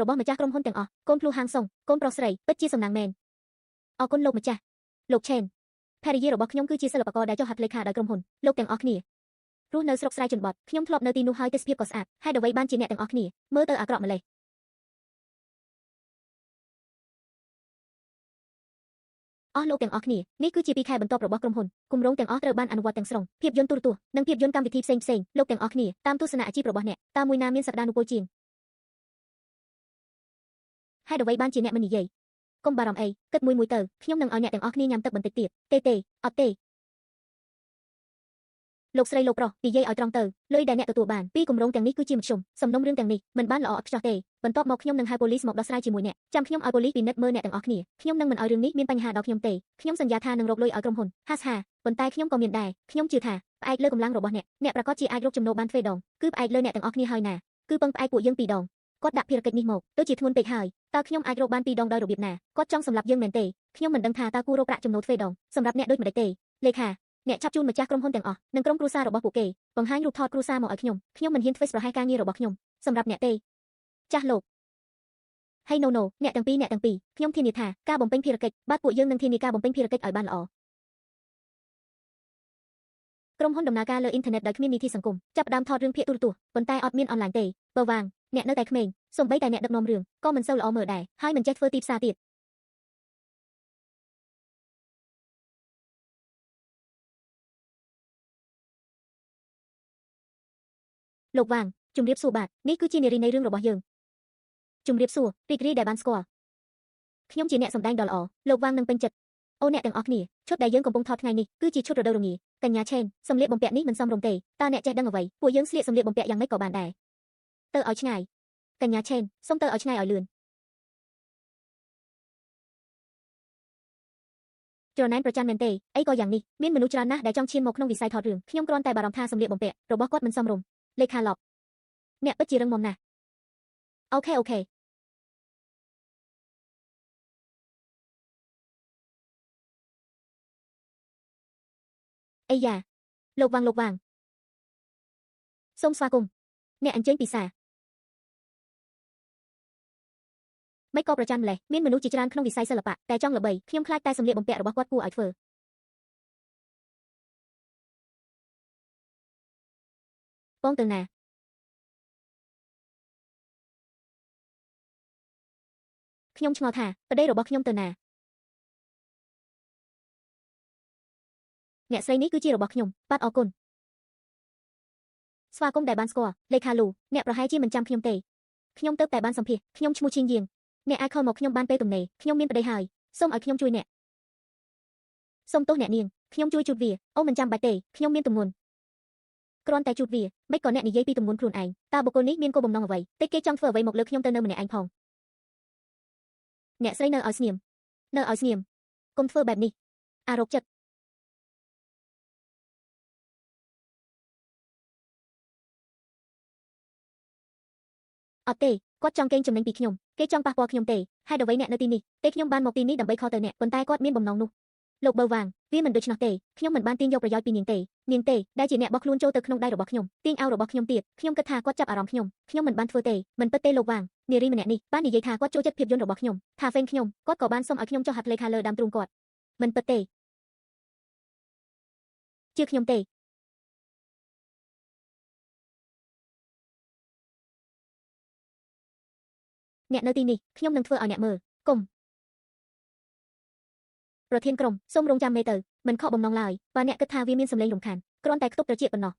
របស់ម្ចាស់ក្រុមហ៊ុនទាំងអស់កូនភ្លោះហាងសុងកូនប្រុសស្រីពិតជាសំណាងមែនអរគុណលោកម្ចាស់លោកឆេនភរិយារបស់ខ្ញុំគឺជាសិល្បករដែលចុះហត្ថលេខាដោយក្រុមហ៊ុនលោកទាំងអស់គ្នារស់នៅស្រុកស្រែជនបទខ្ញុំធ្លាប់នៅទីនោះហើយទេសភាពក៏ស្អាតហេតុអ្វីបានជាអ្នកទាំងអស់គ្នាមើលទៅអាក្រក់ម្ល៉េះអស់លោកទាំងអស់គ្នានេះគឺជាពីខែបន្ទាប់របស់ក្រុមហ៊ុនគម្រោងទាំងអស់ត្រូវបានអនុវត្តទាំងស្រុងភាពយន្តទូរទស្សន៍និងភាពយន្តកម្មវិធីផ្សេងៗលោកទាំងអស់គ្នាតាមទស្សនៈអាជីពរបស់អ្នកតើមួយណាមានសក្តានុពលជាងហេតុអ្វីបានជាអ្នកមិននិយាយកុំបារម្ភអីគិតមួយមួយទៅខ្ញុំនឹងឲ្យអ្នកទាំងអស់គ្នាញ៉ាំទឹកបន្តិចទៀតទេទេអត់ទេលោកស្រីលោកប្រុសនិយាយឲ្យត្រង់ទៅលុយដែលអ្នកទទួលបានពីគម្រោងទាំងនេះគឺជាមធ្យមសំណុំរឿងទាំងនេះមិនបានល្អឥតខ្ចោះទេបន្ទាប់មកខ្ញុំនឹងហៅប៉ូលីសមកដោះស្រាយជាមួយអ្នកចាំខ្ញុំឲ្យប៉ូលីសពិនិត្យមើលអ្នកទាំងអស់គ្នាខ្ញុំនឹងមិនឲ្យរឿងនេះមានបញ្ហាដល់ខ្ញុំទេខ្ញុំសន្យាថានឹងរកលុយឲ្យក្រុមហ៊ុនហាស់ហាប៉ុន្តែខ្ញុំក៏មានដែរខ្ញុំជឿថាផ្អែកលើកម្លាំងរបស់អ្នកអ្នកប្រាកដជាអាចរកចំណូលបានទ្វេដងគឺផ្អែកលើអ្នកទាំងអស់គ្នាហើយណាគឺពឹងផ្អែកពួកយើងពីរដងគាត់ដាក់ភារកិច្ចនេះមកដូចជាធ្ងន់ពេកហើយតើខ្ញុំអាចរកបានពីរដងដោយរបៀបណាគាត់ចង់សម្លាប់យើងមែនទេខ្ញុំមិនដឹងថាតើគួររកប្រាក់ចំណូលទ្វេដងសម្រាប់អ្នកដូចម្តេចទេលេខាអ្នកឆាប់ជូនម្ចាស់ក្រុមហ៊ុនទាំងអស់និងក្រុមគ្រួសាររបស់ពួកគេបង្ហាញរូបថតគ្រួសារមកឲ្យខ្ញុំខ្ញុំមិនហ៊ានធ្វេសប្រហែសការងាររបស់ខ្ញុំសម្រាប់អ្នកទេចាស់លោកហេណូណូអ្នកទាំងពីរអ្នកទាំងពីរខ្ញុំធានាថាការបំពេញភារកិច្ចបាទពួកយើងនឹងធានាការបំពេញភារកិច្ចឲ្យបានល្អក្រុមហ៊ុនដំណើរការលើអ៊ីនធឺណិតដោយគ្មាននីតិសង្គមចាប់ផ្ដើមថតរឿងភាគទូរទស្សន៍ប៉ុន្តែអត់មានអនឡាញទេបើវាងអ្នកនៅតែក្មេងសូម្បីតែអ្នកដឹកនាំរឿងក៏មិនសូវល្អមើលដែរហើយមិនចេះធ្វើទីផ្សារទៀតលោកវាងជំរាបសួរបាទនេះគឺជានារីនៃរឿងរបស់យើងជំរាបសួររីករាយដែលបានស្គាល់ខ្ញុំជាអ្នកសម្ដែងដ៏ល្អលោកវាងនឹងពេញចិត្តអូអ្នកទាំងអស់គ្នាឈុតដែលយើងកំពុងថតថ្ងៃនេះគឺជាឈុតរដូវរងាកញ្ញាឆេនសម្លៀកបំពាក់នេះមិនសមរម្យទេតើអ្នកចេះដឹងអ្វីពួកយើងស្លៀកសម្លៀកបំពាក់យ៉ាងម៉េចក៏បានដែរទៅឲ្យឆ្ងាយកញ្ញាឆេនសូមទៅឲ្យឆ្ងាយឲ្យលឿនច្រណែនប្រច័នមែនទេអីក៏យ៉ាងនេះមានមនុស្សច្រើនណាស់ដែលចង់ឈានមកក្នុងវិស័យថតរឿងខ្ញុំគ្រាន់តែបារម្ភថាសម្លៀកបំពាក់របស់គាត់មិនសមរម្យលេខាឡប់អ្នកពិតជារឹងមាំណាស់អូខេអូខេអីយ៉ាលោកវាងលោកវាងសូមស្វាគមន៍អ្នកអញ្ជើញពិសាមិនក៏ប្រច័នម្លេះមានមនុស្សជាច្រើនក្នុងវិស័យសិល្បៈតែចង់ល្បីខ្ញុំខ្លាចតែសម្លៀកបំពាក់របស់គាត់គួរឲ្យធ្វើបងទៅណាខ្ញុំឆ្ងល់ថាប្តីរបស់ខ្ញុំទៅណាអ្នកស្រីនេះគឺជារបស់ខ្ញុំបាទអរគុណស្វាគមន៍ដែលបានស្គាល់លេខាលូអ្នកប្រហែលជាមិនចាំខ្ញុំទេខ្ញុំទៅតែបានសម្ភាសខ្ញុំឈ្មោះឈៀងយាងអ្នកអាចខលមកខ្ញុំបានពេលទំនេរខ្ញុំមានប្តីហើយសូមឲ្យខ្ញុំជួយអ្នកសូមទោសអ្នកនាងខ្ញុំជួយជូតវាអូមិនចាំបាច់ទេខ្ញុំមានទម្ងន់គ្រាន់តែជូតវាមិនក៏អ្នកនិយាយពីទម្ងន់ខ្លួនឯងតើបុគ្គលនេះមានគោលបំណងអ្វីតិចគេចង់ធ្វើអ្វីមកលើខ្ញុំទៅនៅម្នាក់ឯងផងអ្នកស្រីនៅឲ្យស្ងៀមនៅឲ្យស្ងៀមកុំធ្វើបែបនេះអារោគចិត្តអត់ទេគាត់ចង់កេងចំណេញពីខ្ញុំគេចង់ប៉ះពាល់ខ្ញុំទេហេតុអ្វីអ្នកនៅទីនេះទេខ្ញុំបានមកទីនេះដើម្បីខលទៅអ្នកប៉ុន្តែគាត់មានបំណងនោះលោកបើវាងវាមិនដូច្នោះទេខ្ញុំមិនបានទាញយកប្រយោជន៍ពីនាងទេនាងទេដែលជាអ្នកបោះខ្លួនចូលទៅក្នុងដៃរបស់ខ្ញុំទាញអោរបស់ខ្ញុំទៀតខ្ញុំគិតថាគាត់ចាប់អារម្មណ៍ខ្ញុំខ្ញុំមិនបានធ្វើទេមិនពិតទេលោកវាងនារីម្នាក់នេះបាននិយាយថាគាត់ចូលចិត្តភាពយន្តរបស់ខ្ញុំថាហ្វេងខ្ញុំគាត់ក៏បានសុំឲ្យខ្ញុំចុះហត្ថលេខាលើដើមទ្រូងគាត់មិនពិតទេជឿខ្ញុំទេអ្នកនៅទីនេះខ្ញុំនឹងធ្វើឲ្យអ្នកមើលគុំប្រធានក្រុមសូមរងចាំមេទៅមិនខកបំណងឡើយបើអ្នកគិតថាវាមានសម្លេងរំខានគ្រាន់តែខ្ទប់ត្រចៀកប៉ុណ្ណោះ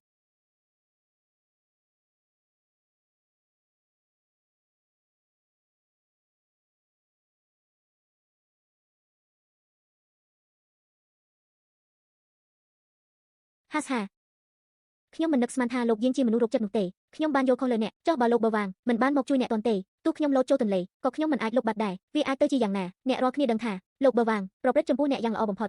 ហាស់ហាខ្ញុំមិននឹកស្មានថាលោកយាងជាមនុស្សរោគចិត្តនោះទេខ្ញុំបានយល់ខុសលើអ្នកចុះបើលោកបើវាងមិនបានមកជួយអ្នកទាន់ទេទោះខ្ញុំលោតចូលទន្លេក៏ខ្ញុំមិនអាចលុបបាត់ដែរវាអាចទៅជាយ៉ាងណាអ្នករាល់គ្នាដឹងថាលោកបើវាងប្រព្រឹត្តចំពោះអ្នកយ៉ាងល្អបំផុត